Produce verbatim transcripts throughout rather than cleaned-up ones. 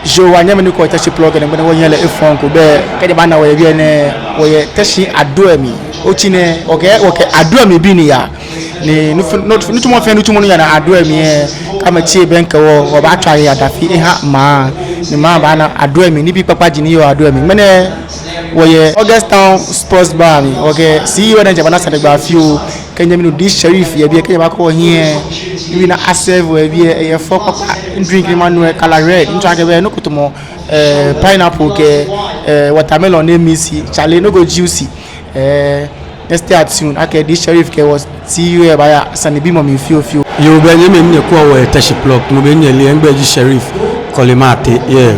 Yoo, wɔnyɛmimɛi ni kwɛɔ Teshie Plug nɛɛ, ŋmɛnɛ wɔhiɛ lɛ efɔŋ ko bɛ, kɛji obaana wɔyɛ biɛ nɛɛ, wɔyɛ Teshie Adoemli. Otsi nɛɛ, wɔkɛ, wɔkɛ Adoemli bii ni yaa. Ni nɔ, nɔ, nitsumɔ fɛɛ nitsumɔ ni yaa nɔ Adoemli lɛ, kɛ amɛtsi bɛŋkɛ wɔ, wɔbaatswa he adafi eha maŋ. Ni maŋ baana Adoemli, nibii kpakpai ji ni yɔɔ Adoemli. Ŋmɛnɛ wɔyɛ August Town Sports Bar mli, wɔkɛ C E O lɛ diɛŋtsɛ baana sanegbaa fioo. Kɛ nyɛmi nuu D Sheriff yɛ biɛ, kɛ nyɛba kɔ hiɛ, ni bi na a-serve yɛ biɛ, eyɛ fɛo kpakpa, drink ni manu lɛ, color red, ntsɔ akɛ bɛ nɔ ko tamɔ, eh, pineapple kɛ, eh, watermelon ni mix, chale nɔ ko juicy. Eh, let's stay tuned. Akɛ D Sheriff kɛ wɔ C E O lɛ baaya sanebimɔ mli fioo fioo. Yoo, bɛ nyɛmimɛi ni kwɛɔ wɔ Teshie Plug, mɔ bɛ nyɛle, migbɛi ji Sheriff Kɔle Martey, yeah.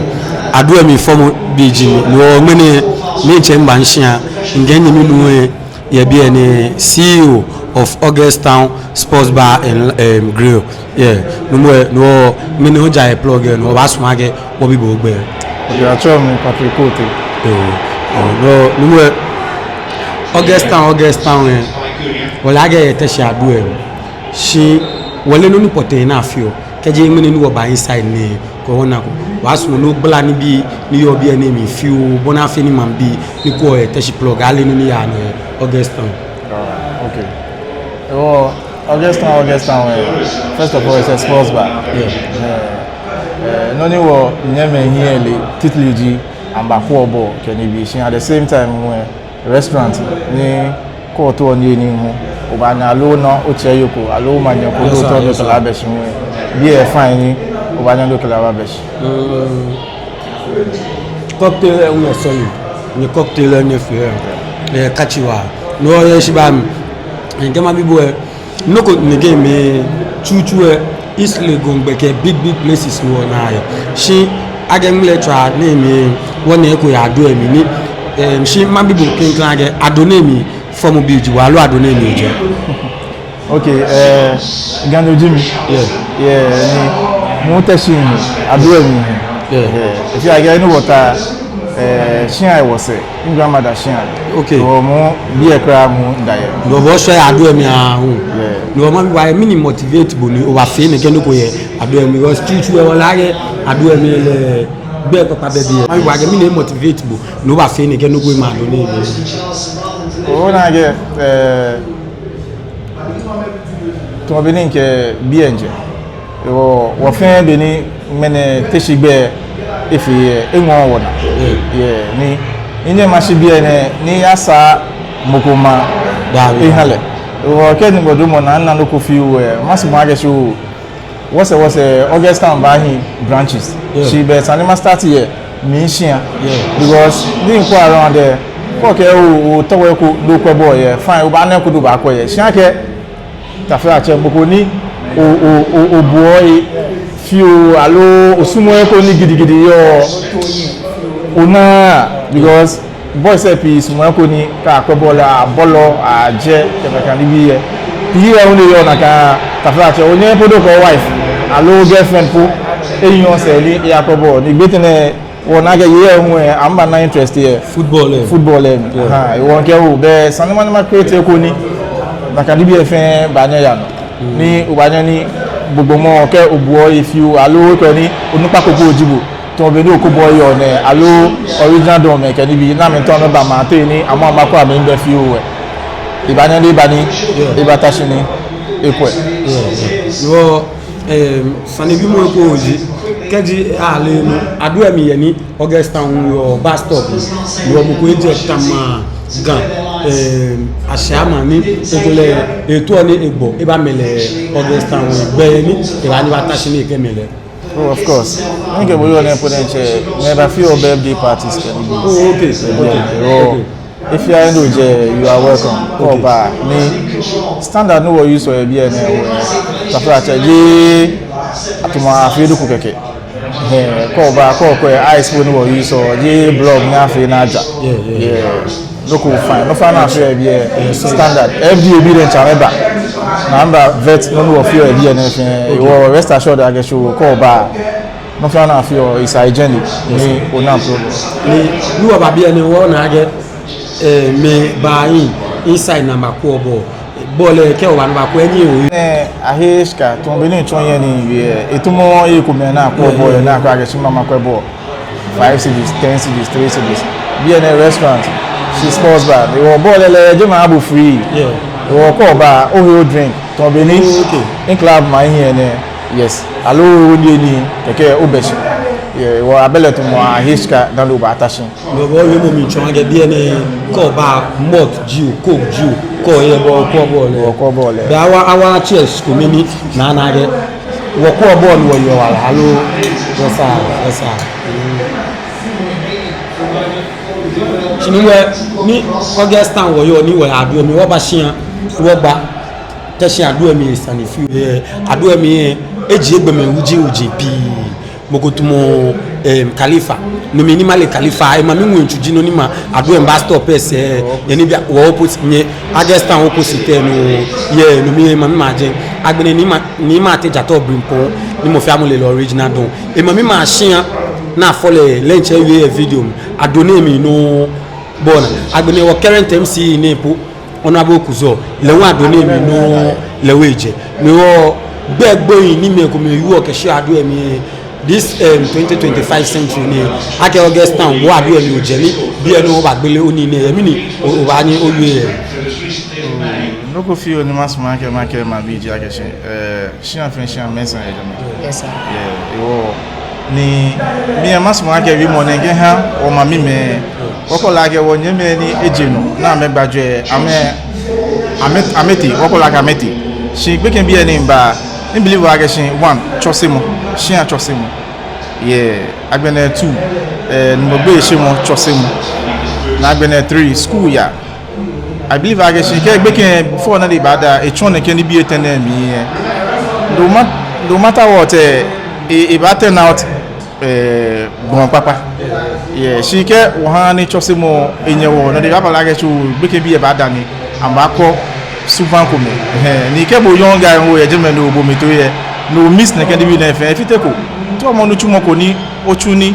Adoemli fɔmɔ bi ji mi, no ŋmɛnɛ, mitsɛ mba mishia, ŋkɛ nyɛmi nuu lɛ, yɛ biɛ nɛɛ, C E O of August Town Sports Bar and, um, Grill. Yeah, nuumo lɛ, no, ŋmɛnɛ oja yɛ Plug lɛ, no, wɔbaasumɔ akɛ wɔbi bo ogbɛi. Okay, atsɛɔ mi Patrick Kotey. Yoo, yoo, no, nuumo lɛ, August Town, August Town lɛ, wɔle akɛ eyɛ Teshie Adoemli. Shi wɔleee nɔ ni pɔtɛɛ ni afeɔ. Kɛji ŋmɛnɛ ni wɔba inside nɛɛ, kɛ wɔnako, wɔbaasumɔ ni ogbala nibii ni yɔɔ biɛ nɛɛ mli fioo, bɔ ni afee ni maŋbii ni kwɛɔ Teshie Plug ale nɔ ni yaa nɔ yɛ August Town. Ah, okay. Wɔ August Town, August Town lɛ, first of all, it's a sports bar. Yeah. Eh, eh, nɔ ni wɔnyɛmimɛi hiɛ le titri ji amɛbakwɛɔ bɔɔlu kɛ nibii, shi at the same time lɛ, restaurant ni kɛ otaoɔ niyenii hu, obaanyɛ, aloo ona otsɛ yoo ko, aloo omanye ko, yes, sir, ni otaoɔ ni okɛ lɛ aba shi hu. Biɛ fine ni obaanyɛ ni okɛ lɛ aba shi. Mm. Cocktail lɛ hu yɛ sɔlemɔ, ni cocktail lɛ ni efeɔ lɛ, eh, catchy waa. No hewɔ shi ba mi, eh, kɛ mabi bo lɛ, nɔ ko ni kɛ mi tsutsu lɛ, East Legon gbɛ kɛ big, big places ni wɔnaa yɛ. Shi akɛ ŋmlɛtswaa nɛɛ mli, wɔna eko yɛ Adoemli ni, em, shi mabi bo klɛŋklɛŋ akɛ Adoemli fɔmɔ bi ji bo aloo Adoemli ji bo? Okay, eh, Ganyo ji mi. Yeah. Yeah, ni mɔ Teshie ni, Adoemli ni. Yeah. Eh, efee akɛ ni wɔta, eh, shia lɛ wɔsɛɛ, mi grandmother shia. Okay. Wɔ mɔ biɛ kwraa mɔ da yɛ. Nɔ bɔ shwɛ Adoemli aahu. Yeah. Nɔ mabi bo lɛ, mɛni motivate bo ni obafee nɛkɛ nɔ ko yɛ Adoemli? Because tsutsu lɛ wɔle akɛ Adoemli lɛ gbɛ kpakpa bɛ biɛ. Mabi bo lɛ, mɛni motivate bo ni obafee nɛkɛ nɔ ko yɛ maŋ Adoemli? Ona akɛ, eh, tamɔ bɔ ni ŋkɛɛ biɛ ŋjɛ. Wɔ, wɔ fɛɛ bɔ ni ŋmɛnɛ Teshie gbɛ efee lɛ, eŋɔɔɔ wɔnaa. Yeah. Yeah, ni, ni nyɛ mashi biɛ nɛɛ, ni asaa mɔ ko maŋ. Daabi. Eha lɛ. Wɔ kɛ ni bɔ do mɔ na, na nɔ ko fioo lɛ, masumɔ akɛ shi oo, wɔsɛɛ, wɔsɛɛ, August Town baahi branches. Yeah. Shi bɛ esa ni ma start yɛ mi shia. Yeah. Because ni ŋkwɛ around lɛ, kɛ okɛɛ oo, ootao eko ni okwɛ bɔɔlu yɛ, fine, obaana eko ni obaakwɛ yɛ. Shi akɛ, taflatsɛ, mɔ ko ni o, o, o, obuɔ he fioo, aloo osumɔɔɔ eko ni gidigidi yɔɔ, onaaa, because boys lɛ pii sumɔɔ eko ni kɛ akwɛ bɔɔlu lɛ, abɔlɔ, ajɛ, kɛ nakai nibii lɛ. Pii lɛ hu ni yɔɔ nakai, taflatsɛ, onyɛɛɛ po ni okɛ o-wife aloo girlfriend po enyɔ sɛɛ ni eyakwɛ bɔɔlu. Ni gbɛtɛ nɛɛ, wɔna akɛ yei lɛ hu lɛ, amɛbana interest yɛ football lɛ. Football lɛ mli. Yeah. Aha, wɔ ŋkɛɛ oo, bɛ esa ni ma, ni ma create eko ni nakai nibii lɛ fɛɛ baanyɛ aya nɔ. Mm. Ni obaanyɛ ni gbɔmɔ kɛ obuɔ he fioo, aloo kɛ ni onukpa ko po ji bo. Tamɔ bɔ ni okɛ bɔɔlu yɔɔ nɛɛ, aloo Original Don mɛi kɛ nibii, ni amɛtao amɛba maŋ teŋ ni amɛ, amɛbakwɛ amɛmli bɛ fioo lɛ, ebaanyɛ ni eba ni, yeah, ebata shi ni ekwɛ. Yeah, yeah. Wɔ Em, sanebimɔ ko ji, kɛji ale nɔ, Adoemli yɛ ni August Town yɔɔ bus stop, yɔɔ mɔ ko ejɛ Tama Ga, em, Ashaiman ni ekolɛ etaoɔ ni egbɔ, eba mɛlɛ August Town gbɛ ni, ebaanyɛ ebata shi ni ekɛ mɛlɛ. Oh, of course. Mikɛ bo yɔɔ nɛɛ po diɛŋtsɛ, mɛi bafeɔ birthday parties kɛ nibii. Oh, okay. Yeah, okay. Oh. Okay. Efee akɛ no ji, you are welcome. Okay. Kɛ oba ni standard ni wɔ use yɛ biɛ nɛɛ, taflatsɛ, jeee atumɔ afee duku kɛkɛ. Hɛɛ, kɛ oba, kɛ okwɛ ice po ni wɔ use, jeee block ni afee ni aja. Yeah, yeah, yeah. Nɔ ko fine. Nɔ fɛɛ nɔ ni afeɔ yɛ biɛ, yeah, standard. F D A bii diɛŋtsɛ amɛba. Ni amɛba vet nɔ ni wɔfeɔ yɛ biɛ nɛɛ fɛɛ. Okay. Wɔ rest assured akɛ shi kɛ oba, nɔ fɛɛ nɔ ni afeɔ is hygienic. Yes, sir. Ni ona problem. Ni, ni wɔba biɛ nɛɛ wɔna akɛ, eh, mɛi baa in, inside ni amɛbakwɛɔ bɔɔlu. Bɔɔlu lɛ kɛ oba ni obakwɛ ni oo. Nɛɛ, ahe shika, tamɔ bɔ ni mitsɔ hiɛ ni miwie lɛ, etamɔ ekomɛi ni akwɛɔ bɔɔlu lɛ, ni akwɛ akɛ shi mɛi amɛkwɛ bɔɔlu. Five cedis, ten cedis, three cedis. Biɛ nɛɛ restaurant, shi sports bar. Hewɔ bɔɔlu lɛ, jɛmɛ abɔ free. Yeah. Hewɔ kɛ oba, ohe o drink. Tamɔ bɔ ni, oh, okay, eclub maŋ hiɛ nɛɛ. Yes. Aloo ohe oniyenii, kɛkɛ obɛ shi. Yeah, hewɔ abɛ lɛ tamɔ ahe shika dani obaata shi. Bɔ, bɔ, wiemɔ mli tsɔɔ akɛ biɛ nɛɛ kɛ oba malt jio, coke jio, kɛ oyɛ bɔ, okwɛɔ bɔɔlu lɛ. Okwɛɔ bɔɔlu lɛ. Bɛ awa, awa chairs komɛi ni, naa, naa akɛ wɔkwɛɔ bɔɔlu ni wɔyeɔ wala, aloo, wɔsaa, wɔsaa. Shi ni wɔ, ni August Town wɔyɔɔ ni wɔya Adoemli, wɔba shia, wɔgba. Teshie Adoemli sane fioo, eh, Adoemli, eh, eji egbɛmɛi wuji wuji pii. Mɔ ko tamɔ, em, Khalifa. No mli ni male Khalifa, ema mi ŋwɛi tsu ji nɔ ni ma Adoemli bus stop lɛ sɛɛ, oh, yɛ nibii wɔ opposite, nyɛ August Town opposite lɛ nɔ, yɛ no mli ema mi majɛ. Agbɛnɛ ni ma, ni mate Jato Brimpong, ni mɔ fɛɛ mɔ le lɛ Original Don. Ema mi ma shia ni afɔ lɛ, lɛ ntsɛ wie yɛ video mli. Adoemli nɔ bɔ ni. Agbɛnɛ wɔ current M C nɛɛ po, Honorable Kuzo, lɛ hu Adoemli nɔ lɛ hu ejɛ. Ni wɔgbɛ gbɔi ni mɛi komɛi wieɔ kɛshi Adoemli, this, um, twenty twenty-five century nɛɛ, akɛ August Town, bo Adoemli ojɛ ni, biɛ nɔ obagbele onii nɛɛ, yɛ mɛni, o, obaanyɛ owie yɛ. Nɔ ko fioo ni masumɔ akɛ makɛɛ maŋbii ji akɛ shi, eh, shia fɛɛ shia mɛi sa yɛ jɛmɛ. Yes, sir. Yeah, hewɔ. Ni, mi lɛ masumɔ akɛ wiemɔ nɛɛ kɛha wɔmamimɛi. Wɔkɔ lɛ akɛ wɔnyɛmimɛi ni eje nɔ, ni amɛgba jɛi, amɛ, amɛ, amɛtee, wɔkɔ lɛ akɛ amɛtee. Shi gbekɛbii ni miiba, mi believe akɛ shi one, tsɔsemɔ, shia tsɔsemɔ. Yeah, agbɛnɛ two, eh, Numo gbeyeishemɔ tsɔsemɔ. Ni agbɛnɛ three, school yaa. I believe akɛ shi kɛ gbekɛ before ni eba da, etsɔ nɛkɛ nibii etɛ nɛɛ mli lɛ, no ma-, no matter what, eh, e, ebaa turn out, eh, gbɔmɔ kpakpa. Yeah, shi kɛ wɔha ni tsɔsemɔ enyɛ wɔ, no de baaba lɛ akɛ shi gbekɛbii lɛ baada ni amɛbaakɔ subaŋ komɛi. Ɛhɛɛ, ni kɛ bo young guy hu oyɛ jɛmɛ ni obo mli toi lɛ, ni o miss nɛkɛ nibii nɛɛ fɛɛ, efiteko. Tsɔsemɔ nitsumɔ ko ni otsu ni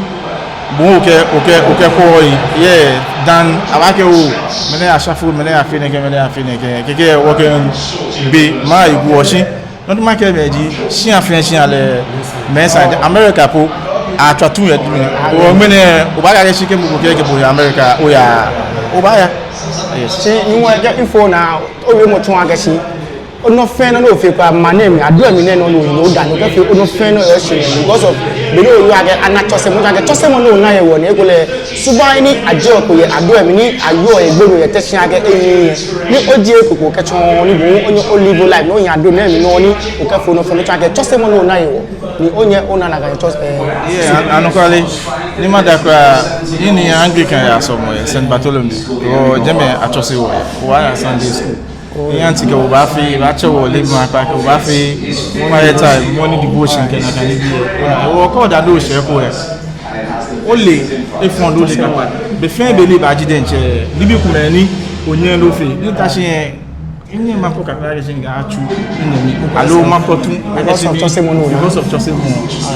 bo okɛ, okɛ, okɛkwɛ ohe. Yeah, than abaakɛɛ oo, mɛnɛ yashafo, mɛnɛ yafee nɛkɛ, mɛnɛ yafee nɛkɛ. Kɛkɛ wɔkɛ be ma igu oshi. Nɔ ni makɛɛ mɛi ji, shia fɛɛ shia lɛ, mɛi sa, America po, atswa tu yɛ jɛmɛ. Wɔ ŋmɛnɛ, obaakɛɛ akɛ shi kɛ mɔ ko kɛɛ akɛ bo yɛ America, oya, obaaya. Yes. Shi, ŋwɛi kɛ info na, owiemɔ tsɔɔ akɛ shi, onɔ fɛɛ nɔ ni ofee kɛ maŋ nɛɛ mli, Adoemli nɛɛ nɔ ni oye, oda ni okɛfee onɔ fɛɛ nɔ yɛ oshihilɛ. Because of, be ni oyɔɔ akɛ, ana tsɔsemɔ, akɛ tsɔsemɔ ni ona yɛ wɔ nɛɛ, ekolɛ, subaŋ ni ajɛɔ kpo yɛ Adoemli ni ayɔɔ yɛ gbɛ nɔ yɛ Teshie akɛ eyi yɛ. Ni ojie kpo kɛtsɔ ni bo onyɛ o live life, ni onyɛ Adoemli nɔ ni okɛfee onɔ fɛɛ nɔ tsɔ akɛ tsɔsemɔ ni ona yɛ wɔ. Ni onyɛ ona nakai tsɔs-, eh, yeah, an-, anɔkwale, ni mada kwraa, mi ni Anglican yasɔmɔ yɛ Saint Bartholomew. Wɔ jɛmɛ atsɔse wɔ yɛ. Wɔyaa Sunday school. Ni auntie kɛɛ obaafee, ebaatsɛ wɔ lɛ mɔ akpa kɛɛ obaafee quiet time, morning devotion kɛ nakai nibii lɛ. Wɔkɛɛ oda ni oshɛ ko lɛ, ole efɔŋ loo ole kapa. Be fɛɛ be ni ebaaji diɛŋtsɛ, nibii komɛi ni onyɛŋ ni ofee. Ni ta shi lɛ, minyɛŋ makɔ kakla akɛ shi miyaatsu minyɛmi. Aloo makɔ tu akɛ shi because of tsɔsemɔ nɔ. Because of tsɔsemɔ.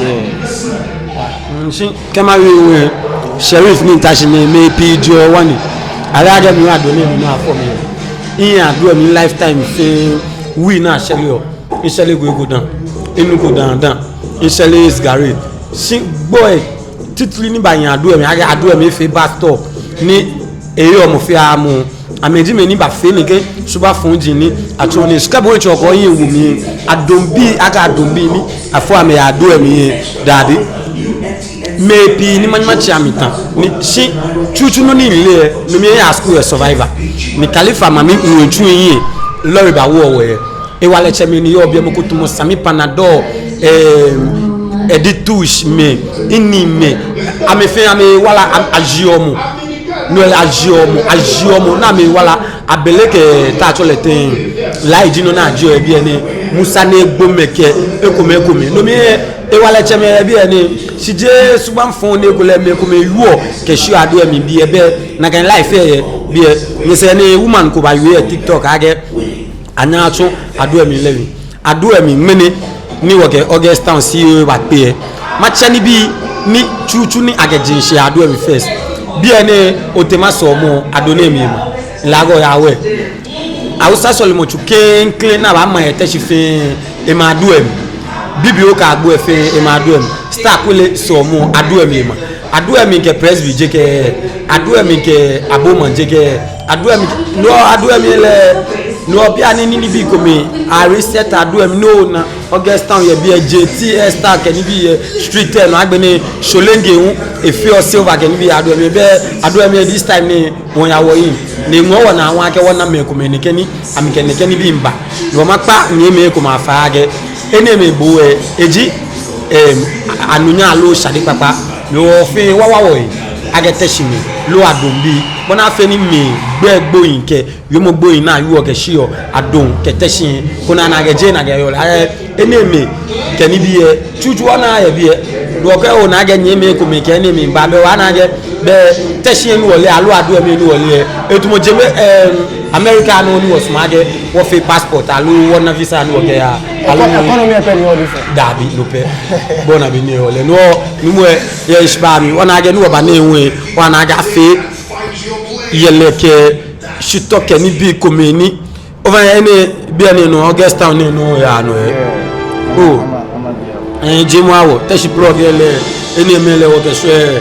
Yeah. Mm, shi kɛ mawie hu lɛ, Sheriff ni mita shi nɛɛ, mɛi pii jieɔ waa ni. Ale akɛ mi hu Adoemli nɔ afɔ mi. Miyɛ Adoemli lifetime fɛɛ, wii ni ashɛleɔ. Mishɛle go ego dã, minuko dã dã, mishɛle cigarette. Shi gbɔi titri ni baaya Adoemli, akɛ Adoemli efee bus stop ni eyeɔ mɔ fɛɛ mɔ. Amɛji mɛi ni baafee nɛkɛ subaŋ fɔji ni atsɔɔ ni shika bo etsɔ ko yɛ wo mli. Adoemli, akɛ Adoemli ni afɔ amɛ yɛ Adoemli lɛ, dabi. Mɛi pii ni manyɛ matsi amɛtã. Ni shi tsutsu nɔ ni mile, no mli lɛ yɛ school yɛ Survivor. Ni Khalifa mami ŋwɛi tsu lɛ, lɔle bawo wɔ yɛ. Hewalɛtsɛmɛi ni yɔɔ biɛ mɔ ko tamɔ Sami Panadol, eh, Editus mɛi, ini mɛi. Amɛ fɛɛ amɛwala am-, ajieɔ mɔ. No lɛ ajieɔ mɔ, ajieɔ mɔ, ni amɛwala, abele kɛ ta tsɔ lɛ tɛŋŋ. Lai ji nɔ ni ajieɔ yɛ biɛ nɛɛ, musa ni egbo mɛi kɛ, ekomɛi ekomɛi. No mli lɛ, hewalɛtsɛmɛi yɛ biɛ nɛɛ, shi jeee subaŋ fɔŋ ni ekolɛ mɛi komɛi wieɔ, kɛshi Adoemli biɛ bɛ, nakai life lɛ yɛ biɛ. Nyɛsɛɛ nɛɛ woman ko bawie yɛ TikTok akɛ, anyɛ atsɔ Adoemli lɛ mli. Adoemli ŋmɛnɛ ni wɔkɛ August Town C E O bakpe lɛ, matsɛ nibii ni tsutsu ni akɛje shishi yɛ Adoemli first. Biɛ nɛɛ Otema sɔlemɔ Adoemli ema. Lagos yawɛ. Hausa sɔlemɔtsu klɛŋklɛŋ ni abaama yɛ Teshie fɛɛ ema Adoemli. Bibioo kɛ agbo lɛ fɛɛ ema Adoemli. Star Kwele sɔlemɔ Adoemli ema. Aduemi kɛ Presby jɛkɛ, Aduemi kɛ Aboman jɛkɛ, Aduemi, no Aduemi lɛ, no bianɛ ni nibii komɛi, a reset Aduemi no na, August Town yɛ biɛ, J T Esther kɛ nibii yɛ, street lɛ nɔ agbɛnɛ, Sholenge hu, efeɔ silver kɛ nibii yɛ Aduemi, bɛ, Aduemi this time nɛɛ, wɔya wɔyi, ni ŋɔɔ wɔnaa wɔkɛ wɔna mɛi komɛi nɛkɛ ni, amɛkɛ nɛkɛ nibii miiba, ni wɔmiikpa, nyɛmimɛi komɛi afai akɛ, enɛɛmɛi bɔ wɛ, eji, em, anunyam aloo shade kpakpa, ni wɔfɛɛ wɔwa wɔyi, akɛ Teshimɛi, loo Adonbii, bɔ ni afee ni mɛi gbɛ gbohii kɛ, wiemɔ gbohii ni yɔɔ kɛ shiɔ, Adon kɛ Teshi, koni ana akɛ jeee nakai yɔɔ lɛ, akɛ, enɛɛmɛi, kɛ nibii yɛ, tsutsu wɔnaa yɛ biɛ, ni wɔkɛ wɔnaa akɛ nyɛmimɛi komɛi kɛ enɛɛmɛi ba, bɛ wɔnaa akɛ, bɛ Teshi ni wɔle, aloo Aduemi ni wɔle, etamɔ jɛmɛ, em, America nɔ ni wɔsumɔɔ akɛ, wɔfee passport, aloo wɔna visa ni wɔkɛya, aloo Economy pɛ ni wɔdi fɔ. Dabi, no pɛ. Bɔ ni abi ni wɔle. No, ni mɔ yɛ shiba mli. Wɔnaa akɛ ni wɔba nɛɛ hu, wɔnaa akɛ afee. Yɛlɛ kɛ, shitɔ kɛ nibii komɛi ni. Ofainɛ, bianɛ nɔ, August Town nɛɛ nɔ ya nɔ yɛ. Oh. Ɛɛ, jɛmɛ awɔ, Teshie Plug lɛ, enɛɛmɛi lɛ wɔkɛ shwɛ.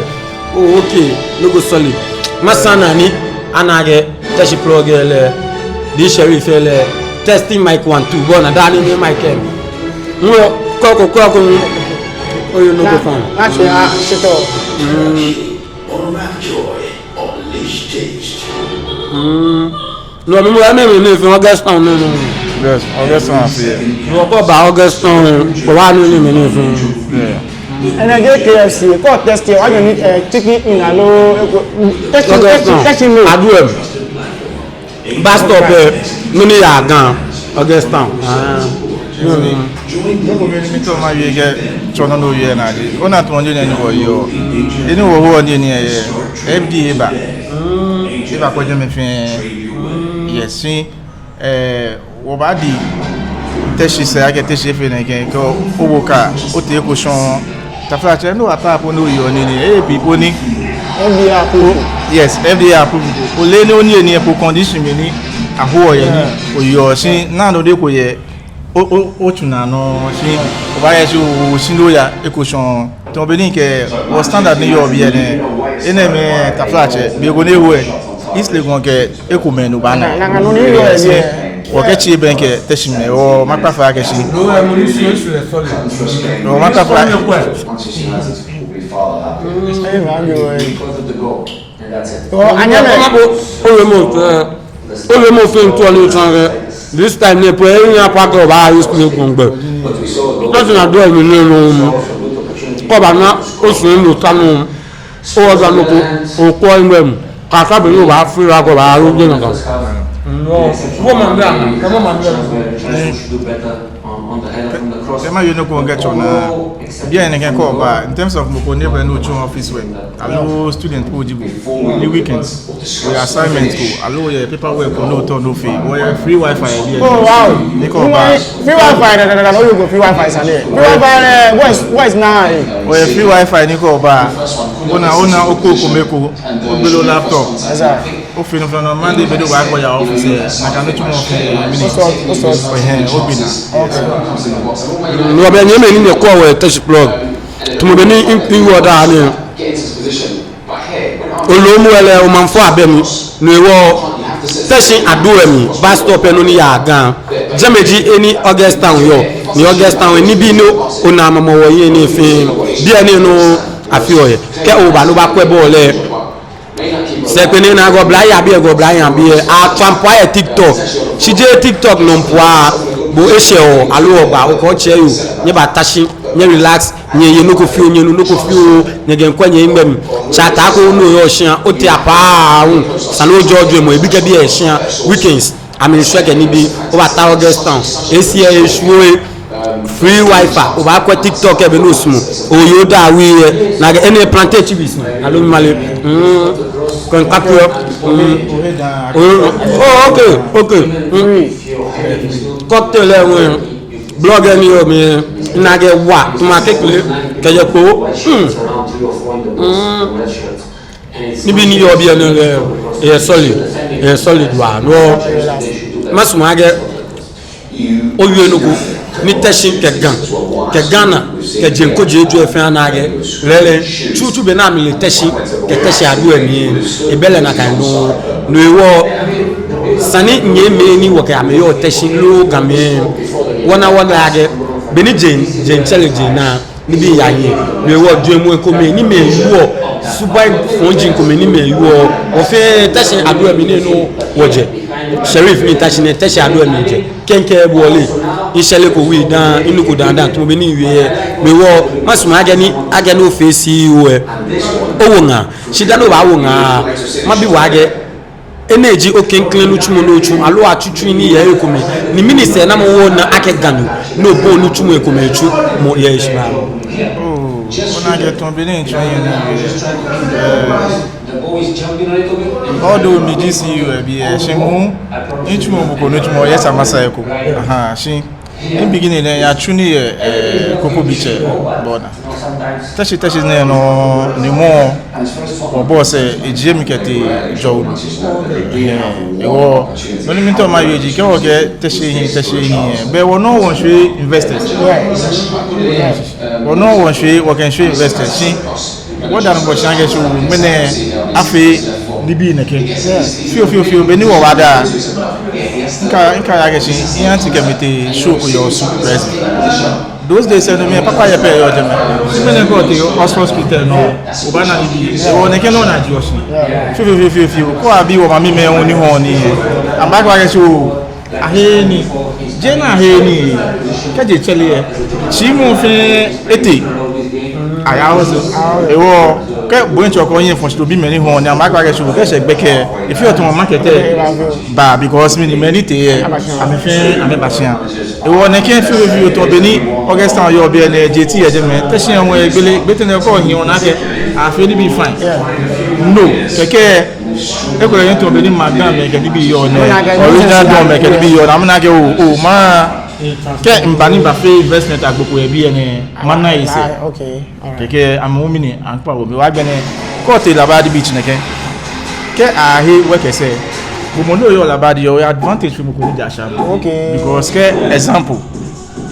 Oh, okay, no go solid. Masana ni, ana akɛ, Teshie Plug lɛ, the Sheriff lɛ, testing mic one, two, bɔ ni daa ni mic lɛ. Ŋɔ, kɔkɔ, kɔkɔ, oh, you no go fun. Actually, ah, shit up. Mm. Mm. No, mi mɔ, mi mɔ, mi mɔ, August Town, no, no. Yes, August Town, I see. No, kɛ oba August Town, kɛ oba ni, ni, ni, ni. Yeah. Ɛɛ, kɛ K F C, kɛ otest, obaanyɛ ni, eh, chicken wing aloo, eh, ko, test, August Town. Test, test, no. Aduemi. Bus stop, eh, nɔ ni yaa Ga, August Town. Ah. Nɔ ko bɛ ni mitao mawie kɛtsɔ nɔ ni owie lɛ naa ji. Ona tamɔ nɔ ni wɔyɔɔ. Enɛ wɔhoɔ nɛɛ, eh, F D A ba. Eba kɔjɛ mɛi fɛɛ. Yes, shi, eh, wɔbaadi Teshie sɛɛ akɛ Teshie fɛɛ nɛkɛ, kɛ owo ka, otee ko shɔŋŋ. Taflatsɛ, no ata po ni oyɔɔ nɛɛ, eh, bi po ni. F D A approve. Yes, F D A approve. Ole ni oniyenii po condition mɛi ni ahoɔ yɛ ni oyɔɔ shi, naa nɔ de ko yɛ, o, o, otsu naa nɔ shi, obaaya shi oshi ni oya eko shɔŋŋ. Tamɔ bɔ ni kɛ wɔ standard ni yɔɔ biɛ nɛɛ, enɛɛmɛi taflatsɛ, be ko ni ewo yɛ East Legon kɛ ekomɛi nɔ baana. Naa, naa, naa, no ni yɔɔ yɛ biɛ. Wɔkɛ tsi bɛŋkɛ Teshie mɛi, wɔmiikpa fai akɛ shi. Wɔmiikpa fai. Ɛɛ, maa mi wɔ yɛ. Ɔ, anyɛmɛi. Owiemɔ, eh, owiemɔ fɛɛ miitao ni mitao akɛ. This time nɛɛ po, eh, nya pa kɛ obaa East Legon gbɛ. Teshie naa dɔ mi nɛɛ nɔ. Kɛ obaana, osu ni otao nɔ. Owo dani ko, okɔ iŋmɛ mli. Kaka be ni obaa free la ko baa ro de na ka. No. Wo man bɛ ana, kɛ wo man bɛ ana. Kɛ mawie nɔ ko ŋkɛtsɔ naa. Bianɛ kɛ oba, in terms of mɔ ko ni bɛ ni otsuɔ office work. Aloo student ko ji bo. Ni weekends. Oyɛ assignment ko. Aloo oyɛ paperwork ko ni otao ni ofee. Oyɛ free Wi-Fi biɛ. Oh, wow. Ni kɛ oba. Free Wi-Fi, da, da, da, da, no, you go free Wi-Fi, sane. Free Wi-Fi, eh, voice, voice naa, eh. Oyɛ free Wi-Fi ni kɛ oba. Ona, ona, oko, oko, mɛi ko. Ogbele o laptop. Yes, sir. Ofee nɔ fɛɛ nɔ, Monday, be ni obaakɔ ya office, eh, nakai nitsumɔ fɛɛ, minute. Osɔ, osɔ. Ɛhɛɛ, obi naa. Okay. No, bɛ nyɛmɛi ni nyɛkɔ wɔ Teshie Plug. Tamɔ bɔ ni mi, mi wɔ daa nɛɛ. Olomu lɛ, omanfo abɛ mi, no hewɔ, Teshie Aduemi, bus stop lɛ nɔ ni yaa Ga. Jɛmɛ ji he ni August Town yɔɔ, ni August Town nibii ni onaa mɔmɔ wɔyɛ nɛɛ fɛɛ, biɛ nɛɛ nɔ afeɔ yɛ. Kɛ oba ni obaakwɛ bɔɔlu lɛ. Sɛɛ kpɛnɛ naa gɔbla ya biɛ, gɔbla ya biɛ. Atswa mi pua yɛ TikTok. Shi jeee TikTok nɔ mi pua. Bo eshɛ o, aloo oba, okɔ tsɛ yoo. Nyɛbata shi, nyɛ relax. Nyɛye nɔ ko fioo, nyɛnu nɔ ko fioo, nyɛkɛ ŋkwɛ nyɛhiŋmɛi. Tsɛ ata ko nɔ yɔɔ shia, otee apaa hu, sani ojɔɔ jwɛŋmɔ, ebi kɛ bi yɛ shia, weekends, amɛmiishwɛ kɛ nibii, obata August Town, esi yɛ eshuo yɛ, free Wi-Fi, obaakwɛ TikTok yɛ be ni osumɔɔ, oye oda awie yɛ, nakai enɛ plantain chips nɛ, aloo mimale, mm, kɔn kakuyɔ, mm, oh, okay, okay, mm, cocktail lɛ, mm. Blog lɛ ni yɔɔ mli, mina akɛ wa, tuma kekle, kɛjɛ kpo. Hmm. Hmm. Nibii ni yɔɔ biɛ nɛɛ lɛ, eyɛ solid, eyɛ solid waa. No, masumɔ akɛ, owie nɔ ko, ni Teshie kɛ Ga, kɛ Ghana, kɛ jeŋ kojii ejwɛ fɛɛ ana akɛ lɛɛlɛŋ, tsutsu be ni amɛle Teshie kɛ Teshie Aduemli lɛ, ebɛ lɛ nakai nɔŋŋ. No hewɔ, esa ni nyɛmimɛi ni wɔkɛ amɛ yɔɔ Teshie loo Gamɛi, wɔna wɔle akɛ, be ni jeŋ, jeŋ tsɛre jeŋ naa, nibii yaa hiɛ. No hewɔ jwɛŋmɔ komɛi ni mɛi yɔɔ, subaŋ fɔji komɛi ni mɛi yɔɔ, wɔ fɛɛ Teshie Aduemli nɛɛ nɔ wɔjɛ. Sheriff ni ta shi nɛɛ, Teshie Aduemli mijɛ. Kɛŋkɛ bɔ ni mishɛrɛ ko wie dani, minuko dani, dani tamɔ bɔ ni miwie lɛ. Hewɔ, masumɔ akɛ ni, akɛ ni ofee C E O lɛ, owo ŋaa. Shi dani obaawo ŋaa, mabi bo akɛ, enɛ ji oklɛŋklɛŋ nitsumɔ ni otsu, aloo atsutsu ni yɔɔ ekomɛi. Ni mɛni sɛɛnamɔ wɔna akɛ Ganyo, ni obɔ nitsumɔ ekomɛi tsumɔ yɛ eshibaa? Oh, ona akɛ tamɔ bɔ ni mitsu hiɛ nɛɛ, eh, Although miji C E O yɛ biɛ, shi moŋ, mitsumɔ mɔ ko nitsumɔ yɛ samasa eko. Aha, shi, in beginning lɛ, miyatsu nii yɛ, eh, Kokobiche, bɔ ni. Teshie, Teshie nɛɛ nɔ, ni mɔ, wɔ boss lɛ, ejie mi kɛtee Jɔwulu. Eh, hewɔ, nɔ ni mitaoɔ mawie ji, kɛ wɔkɛɛ Teshie hiɛ, Teshie hiɛ, bɛ wɔnɔ wɔshwie investors. Wɔnɔ wɔshwie, wɔkɛshwie investors, shi. Wɔdamɔ shi akɛ shi ŋmɛnɛ afee nibii nɛkɛ. Fioo, fioo, fioo, be ni wɔbada. Mikɛɛ, mikɛɛ akɛ shi, mi aunty kɛ mi tee show ko yɛ Osu Presby. Those days, no mli papa yɛ pɛ yɔɔ jɛmɛ. Shi ŋmɛnɛ kɛ otee Oxford Hospital nɔ, obaana nibii. Hewɔ nɛkɛ nɔ ni aji oshi. Fioo, fioo, fioo, fioo, fioo. Kɛ abi wɔmamimɛi hu ni hɔɔ nii. Amɛbaakɛɛ akɛ shi oo, aheee nii. Jeee ni aheee nii. Kɛji etsɛre lɛ, shi mɔ fɛɛ etee. Ayaa wɔsɛɛ. Hewɔ, kɛ bo ŋtsɔ ko nyɛ fɔŋ shi obi mɛi ni hɔɔ nii, amɛbaakɛɛ akɛ shi oo, kɛ eshɛ gbɛkɛ, efeɔ tamɔ market lɛ baa, because mɛi ni, mɛi ni tee lɛ, amɛ fɛɛ, amɛba shia. Hewɔ nɛkɛ fioo fioo tamɔ bɔ ni August Town yɔɔ biɛ nɛɛ, J T yɛ jɛmɛ, Teshie hu egbele, gbɛ tɛŋŋ kɛ ohi ona akɛ afee nibii fine. No, kɛkɛ, ekolɛ yɛ tamɔ bɔ ni Maŋ Gamɛi kɛ nibii yɔɔ nɛɛ, Original Donmɛi kɛ nibii yɔɔ nɛɛ, amɛna akɛ oo, oo, ma, kɛ miba ni mibafee investment agbo ko yɛ biɛ nɛɛ, mana he sɛɛ. Kɛkɛ, amɛ hu mɛni, amɛkpa wɔ, bɛ agbɛnɛ, kɛ otee Labadi Beach nɛkɛ, kɛ ahe wɛkɛ sɛɛ, bo mɔ ni oyɔɔ Labadi lɛ, oyɛ advantage fe mɔ ko ni jɛ Ashaiman. Because kɛ example,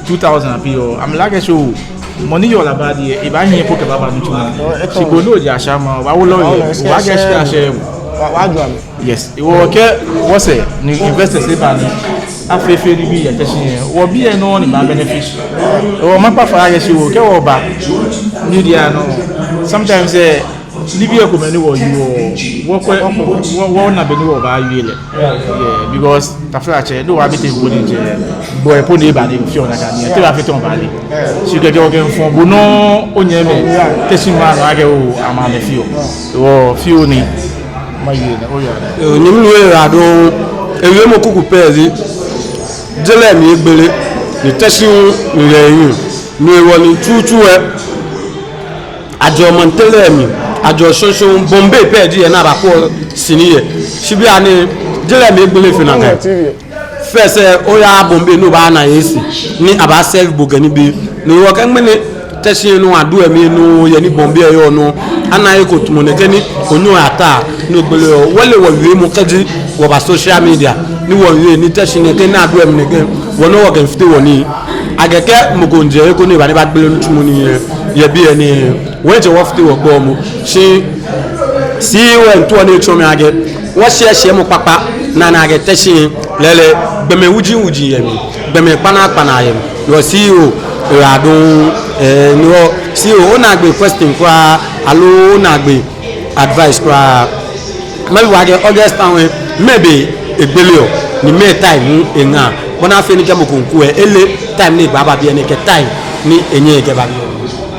two thousand apiɔ, amɛle akɛ shi oo, mɔ ni yɔɔ Labadi lɛ, ebaahi po kɛbaba nitsumɔ. Shi bo ni ojɛ Ashaiman, obaawo lɔle, obaakɛ shika ashɛ. Yes, hewɔ kɛ wɔsɛɛ ni investors lɛ ba ni afee fee nibii yɛ Teshie lɛ, wɔ biɛ nɔ ni baa benefit. Hewɔ makpa fai akɛ shi oo, kɛ wɔba media nɔ, sometimes lɛ, nibii komɛi ni wɔyɔɔ, wɔkwɛ, wɔ, wɔna bɔ ni wɔbaawie lɛ. Yeah, because taflatsɛ, no wa bi te bɔ ni jɛ. Bo lɛ po ni eba ni fioo nakai ni, te baafee tɛŋŋ obaale. Shi kɛkɛ okɛfɔ̃ bo nɔ onyɛmimɛi, Teshie maŋ nɔ akɛ oo, amɛ amɛ fioo. Wɔ fioo ni. Mawie nɛ, oya nɛ. Ee, nyɛmi nuu lɛ, ewiemɔ kuku pɛ ji, je lɛ mli egbele, ni Teshie hu mli yɛ ehiɛ. No hewɔ ni tsutsu lɛ, ajɔɔ maŋ tɛlɛ mli, ajɔɔ shɔŋŋ shɔŋŋ, Bombay pɛ ji he ni abakwɛɔ sini yɛ. Shi bianɛ, je lɛ mli egbele fe nakai. First lɛ, oya Bombay ni obaana A C, ni abaa serve bo kɛ nibii. No hewɔ kɛ ŋmɛnɛ Teshie nɔ, Aduemli nɔ, yɛ ni Bombay yɔɔ nɔ, ana eko tamɔ nɛkɛ ni onyɛɔ oyata, ni egbele oo. Wɔle wɔwiemɔ kɛji wɔba social media, ni wɔwie ni Teshie nɛkɛ ni Aduemli nɛkɛ, wɔnɔ wɔkɛfite wɔnii. Akɛ kɛ mɔ ko jɛ he ko ni eba ni ebagbele nitsumɔ ni yɛ, yɛ biɛ nɛɛ, wɔjɛ wɔfite wɔgbɔmɔ. Shi C E O lɛ ŋtao ni etsɔɔ mi akɛ, wɔshiɛ shiɛmɔ kpakpa, ni ana akɛ Teshie lɛɛlɛŋ, gbɔmɛi wuji wuji yɛ mli, gbɔmɛi kpanaa kpanaa yɛ mli. Your C E O, eh, I don't, eh, no, C E O, onaagbee question kwraa, aloo onaagbee advice kwraa. Mabi bo akɛ August Town lɛ, mɛɛ be egbeleɔ, ni mɛɛ time hu eŋaa. Bɔ ni afee ni kɛ mɔ ko miiku lɛ, ele time ni ebaaba biɛ nɛɛ kɛ time ni enyɛɔ ekɛbaa biɛ.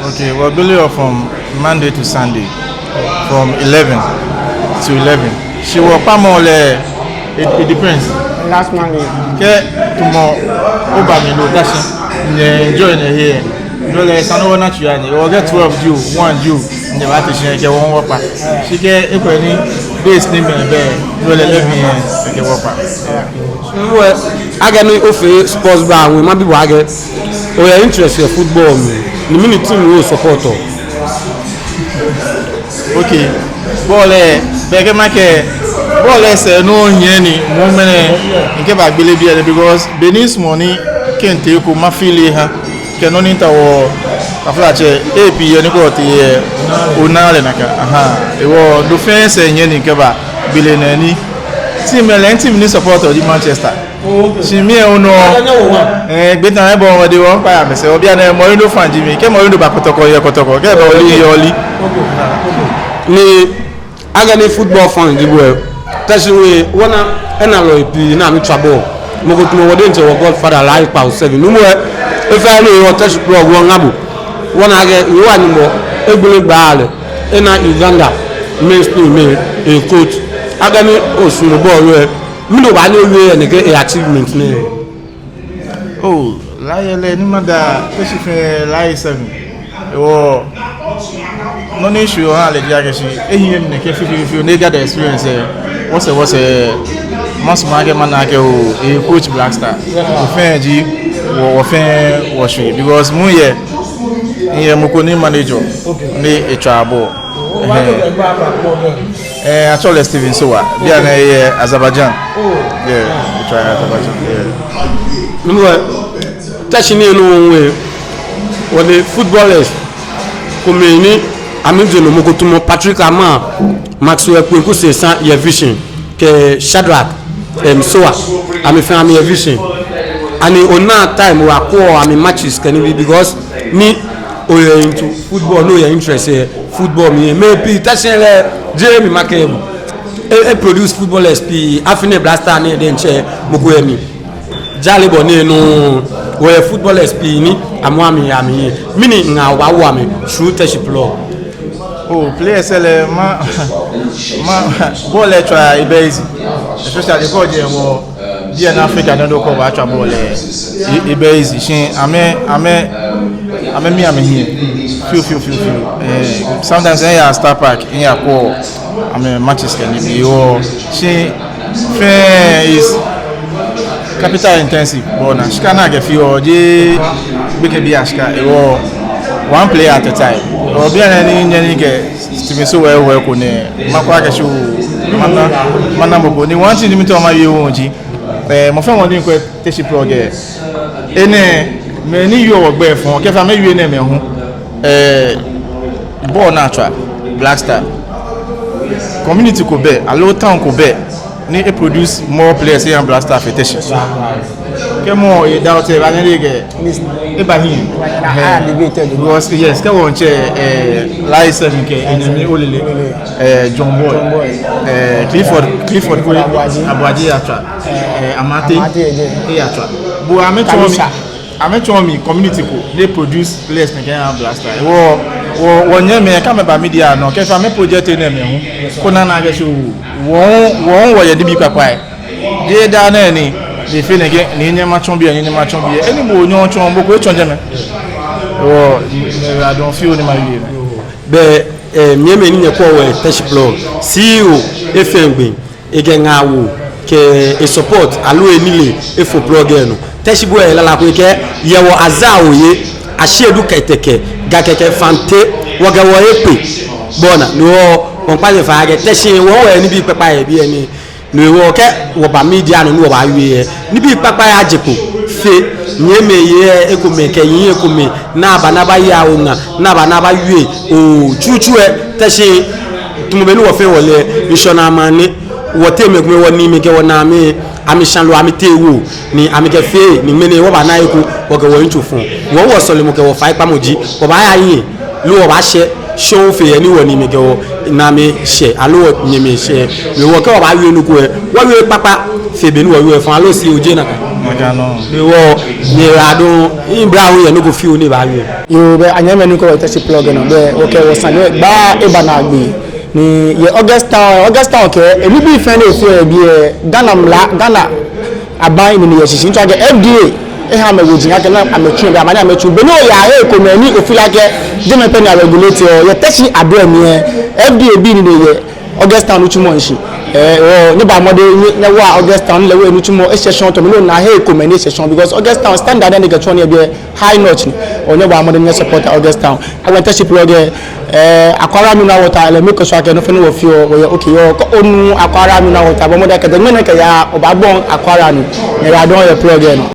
Okay, wɔgbeleɔ from Monday to Sunday, from eleven to eleven. Shi wɔkpamɔ lɛ, it, it depends. Last Monday. Kɛ tamɔ oba mli loo ota shi, nyɛ enjoy nyɛhe lɛ, no lɛ esa ni wɔna tsui aha nyɛ. Wɔkɛ twelve jio, one jio, nyɛbaate shi, kɛ wɔ wɔkpa. Shi kɛ ekolɛ ni days ni mɛi bɛ, no lɛ eleven lɛ, kɛ wɔkpa. Wɛ, akɛni ofee sports bar, wɛ mabi bo akɛ, oyɛ interest yɛ football mli, ni mɛni team ni o-support-ɔ? Okay. Bɔɔlu lɛ, bɛ kɛ makɛɛ, bɔɔlu lɛ sɛɛ nɔ nyɛ ni mɔ mɛnɛ, mikɛba gbele biɛ lɛ, because be ni small ni kɛ mitee ko ma feel eha. Kɛ nɔ ni ta wɔ, afla tsɛ, A P yɛ ni ko ti yɛ, ona lɛ nakai. Aha. Ewɔ, do fɛɛ sɛɛ nyɛ ni kɛba, bile nɛ ni. Team lɛ, team ni support ɔ ji Manchester. Shi mi ɛ onɔ. Eh, gbeta ɛ bɔ wɔ de wɔ kpa ya mɛsɛ. Obi anɛ Mourinho fan ji mi. Kɛ Mourinho ba Kɔtɔkɔ yɛ Kɔtɔkɔ. Kɛ ba Ole yɛ Ole. Ni akɛni football fan ji bo ɛ, Teshie We, wɔna, enalɔi pii ni amɛtswaa bɔɔlu. Mɔ ko tamɔ wɔ diɛŋtsɛ wɔ godfather Lai Kpao Seven. Nuumo ɛ, efee ni yɔɔ Teshie Plug wɔŋa bo. Wɔna akɛ, Yehowa Nyɔŋmɔ, egbele gbaa lɛ, ena Uganda, Mens Premier, e coach. Akɛni osumɔɔ bɔɔlu ɛ, mɛni obaanyɛ owie yɛ nɛkɛ e achievement nɛɛ? Oh, Lai lɛ ni mada, Teshie fɛɛ Lai Seven. Ewɔ, nɔ ni eshwɛ oha lɛ ji akɛ shi, ehiɛ mi nɛkɛ fioo fioo fioo, ni ega the experience ɛ, wɔsɛɛ wɔsɛɛ, masumɔ akɛ mana akɛ o, e coach Black Star. Wɔ fɛɛ ji, wɔ, wɔ fɛɛ wɔshwee, because miyɛ, miyɛ mɔ ko ni manager, ni etswaa bɔɔlu. Ɛhɛɛ. Eh, atsɛɔ lɛ Steven Sowah. Bianɛ eyɛ Azerbaijan. Yeah, etswaa yɛ Azerbaijan. Yeah. Nuumo ɛ, Teshie ni enu wɛ, wɔle footballers komɛi ni amɛjɛ nɔ, mɔ ko tamɔ Patrick Amah, Maxwell Kweku Sesay yɛ Vision, kɛ Shadrack, em, Sowah, amɛfɛɛ amɛyɛ Vision. Ani ona time wɔkwɛɔ amɛ matches kɛ nibii, because ni oyɛ into football, ni oyɛ interest yɛ football mli ɛ, mɛi pii Teshie lɛ, jeee mi makɛɛ bo. E, e produce footballers pii, afi nɛɛ Black Star nɛɛ diɛŋtsɛ mɔ ko yɛ mli. Jale bɔ ni enu, wɔyɛ footballers pii ni amɛ amɛ amɛ. Mɛni ŋaa obaawo amɛ through Teshie Plug? Oh, players lɛ, ma, ma, bɔɔlu lɛ tswaa ebɛ easy. Especially kɛ ojɛ wɔ, biɛ ni Africa nɔ ni okɛbaatswa bɔɔlu lɛ, e, ebɛ easy. Shi amɛ, amɛ, amɛmia amɛhiɛ fioo, fioo, fioo, fioo. Eh, sometimes, eh, miyaa Star Park, miyakwɛɔ amɛ matches kɛ nibii ɛ. Shi fɛɛ is capital intensive, bɔ ni shika ni akɛfeɔ, jeee gbekɛbii ashika. Ewɔ, one player at a time. Ewɔ, bianɛ ni nyɛ ni kɛ Steven Sowah ɛ, wɔ eko nɛɛ, makwɛ akɛ shi o, mana, mana mɔ ko. Ni one thing ni mitaoɔ mawie hu ji, eh, mɔ fɛɛ mɔ ni kwɛɔ Teshie Plug ɛ, enɛ, mɛi ni yɔɔ wɔgbɛ fɔŋ, kɛfee amɛwie enɛɛmɛi hu. Eh, bɔɔlu ni atswaa, Black Star. Community ko bɛ, aloo town ko bɛ ni e produce more players yɛ Black Star fe Teshie. Kɛ mɔ e doubt ɛ, ebaanyɛ ni ekɛɛ, ebaahi. Because, yes, kɛ wɔŋtsɛ, eh, Lai Seven kɛ, enyɛmi Olele, eh, John Boy, eh, Clifford, Clifford ko, Abuaji yatswa, eh, Amartey, eyatswa. Bo amɛtsɔɔ mi. Amɛtsɔɔ mi community ko ni e produce players ni kɛha Black Star. Wɔ, wɔ, wɔnyɛmimɛi kɛ amɛba media nɔ, kɛfee amɛ project enɛɛmɛi hu. Koni ana akɛ shi o, wɔ, wɔ, wɔyɛ nibii kpakpai. Jeee daa nɛɛ ni, ni efee nɛkɛ, ni nyɛ matsɔ biɛ, ni nyɛ matsɔ biɛ. Eni bo onyɛŋ otsɔ, bo ko etsɔ jɛmɛ. Wɔ, mi, mi, I don't feel ni mawie. Bɛ, eh, nyɛmimɛi ni nyɛkwɛɔ wɔ Teshie Plug, C E O, efee ŋgbɛ. Ekɛ ŋaawoo kɛ e support aloo enilee efo Plug ɛ nɔ. Teshie Boy lala ko ekɛɛ, yɛ wɔ azaa oye, Ashiedu kɛ Tɛkɛ, Ga kɛkɛ Fante, wɔkɛ wɔ ekpe. Bɔ ni, no hewɔ, wɔŋkpa nyɛ fai akɛ Teshie wɔ, wɔyɛ nibii kpakpai yɛ biɛ nɛɛ. No hewɔ kɛ wɔba media nɔ ni wɔbaawie ɛ, nibii kpakpai aje kpo fe, nyɛmimɛi ɛ, ekomɛi kɛ nyɛ ekomɛi, ni aba ni abaye awo ŋaa, ni aba ni abawie, oo, tsutsu ɛ, Teshie, tamɔ bɔ ni wɔ fɛɛ wɔle, ŋshɔnaa maŋ nɛ. Wɔteŋ mɛi komɛi, wɔniimɛi kɛ wɔnaamɛi, amɛshã loo amɛtee ewo, ni amɛkɛfee, ni ŋmɛnɛ wɔbana eko, wɔkɛ wɔyiŋtoo fɔ̃ɔ. Wɔ wɔsɔlemɔ kɛ wɔfaikpamɔ ji, wɔbaaya hiɛ, loo wɔbaashɛ shɔŋŋ fe he ni wɔniimɛi kɛ wɔnaamɛi shɛ, aloo wɔnyɛmɛi shɛ. Ni wɔkɛ wɔbaawie nɔ ko ɛ, wɔwie kpakpa fe bɔ ni wɔwie fɔ̃ɔ, aloo shi oje nakai. Nakai nɔŋŋ. Ni wɔ, ni adɔŋ, miibi bo yɛ nɔ ko fioo ni obaawie. Yoo, bɛ anyɛmimɛi ni kwɛɔ wɔ Teshie Plug ɛ nɔ, bɛ wɔkɛ wɔsane gbaa eba naagbee. Ni yɛ August Town, August Town kɛ, enibii fɛɛ ni efeɔ yɛ biɛ, Ghana mla, Ghana aban mli ni yɔɔ shishi, ŋtsɔɔ akɛ F D A eha amɛ woji akɛ ni amɛtsu, bɛ amɛnyɛ amɛtsu. Bɔ ni oyaa he ekomɛi ni o feel akɛ jɛmɛ pɛ ni a regulate ɔ, yɛ Teshie adeɛ mli ɛ, F D A bii ni yɛ August Town nitsumɔ shishi. Eh, oo, nyɛbɔa mɔdɛŋ, nyɛ, nyɛwoa August Town, lɛ wɔ nitsumɔ, eshɛ shɔŋŋ tɔ, mɛni ona he ekomɛi ni eshɛ shɔŋŋ, because August Town standard ni kɛtsɔɔ ni yɛ biɛ high notch ni. Oo, nyɛbɔa mɔdɛŋ, nyɛ support August Town. Agbɛnɛ Teshie Plug ɛ, eh, Akwara Mineral Water, lɛ, mɛi kɛ shwa kɛ nɔ fɛɛ nɔ wɔfeɔ, wɔyɛ okay, yoo, kɛ onu Akwara Mineral Water, bɔ mɔdɛŋ kɛjɛ ŋmɛnɛ kɛya, obaagbo Akwara ni, ni obaadɔŋ yɛ Plug ɛ nɔ.